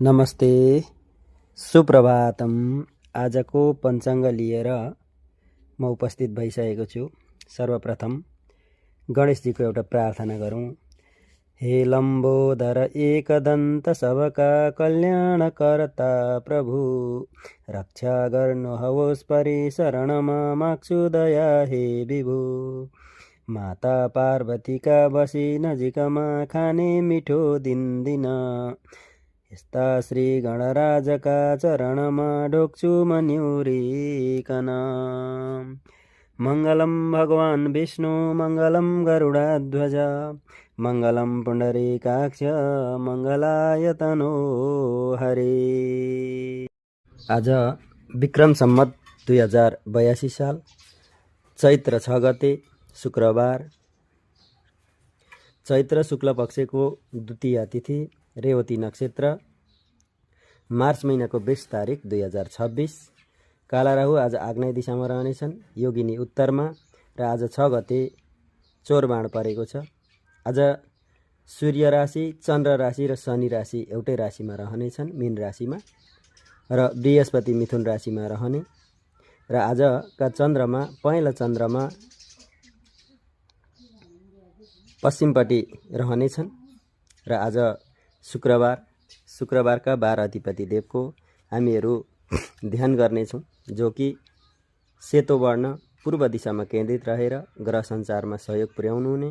नमस्ते, सुप्रभातम। आजको पञ्चाङ्ग लिएर म उपस्थित भइसकेको छु। सर्वप्रथम गणेशजीको एउटा प्रार्थना गरौँ। हे लम्बोदर एकदन्त सबका कल्याणकर्ता प्रभु, रक्षा गर्नुहोस् परि शरणमा माग्छु दया हे विभु। माता पार्वतीका बसी नजिकमा खाने मिठो दिन्दिन, यस्ता श्री गणराजका चरणमा ढोक्छु म न्युरिकन। मङ्गलम भगवान् विष्णु मङ्गलम गरुडाध्वज, मङ्गलम पुण्डरीकाक्ष मङ्गलाय तनो हरे। आज विक्रम सम्मत 2082 साल चैत्र 6 गते शुक्रबार, चैत्र शुक्ल पक्षको द्वितीया तिथि, रेवती नक्षत्र, मार्च महिनाको 20 तारिक 2026। काला राहु आज आग्नेय दिशामा रहनेछन्, योगिनी उत्तरमा, र आज 6 गते चोरबाण परेको छ। आज सूर्य राशि, चन्द्र राशि र शनि राशि एउटै राशिमा रहनेछन्, मीन राशिमा, र बृहस्पति मिथुन राशिमा रहने, र आजका चन्द्रमा पहेँला चन्द्रमा पश्चिमपट्टि रहनेछन्, र आज शुक्रबारका 12 अधिपति देवको हामीहरू ध्यान गर्नेछौँ, जो कि सेतो वर्ण पूर्व दिशामा केन्द्रित रहेर ग्रह सञ्चारमा सहयोग पुर्याउनु हुने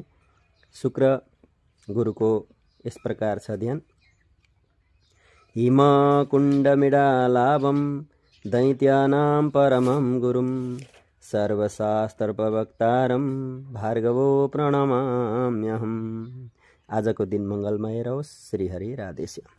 शुक्र गुरुको यस प्रकार छ ध्यान। हिम कुण्डमिडालाभं दैत्यानां परमं गुरुं, सर्वशास्त्र प्रवक्तारं भार्गवो प्रणमाम्यहम्। आजको दिन मङ्गलमय रहोस्। श्री हरि राधेश्याम।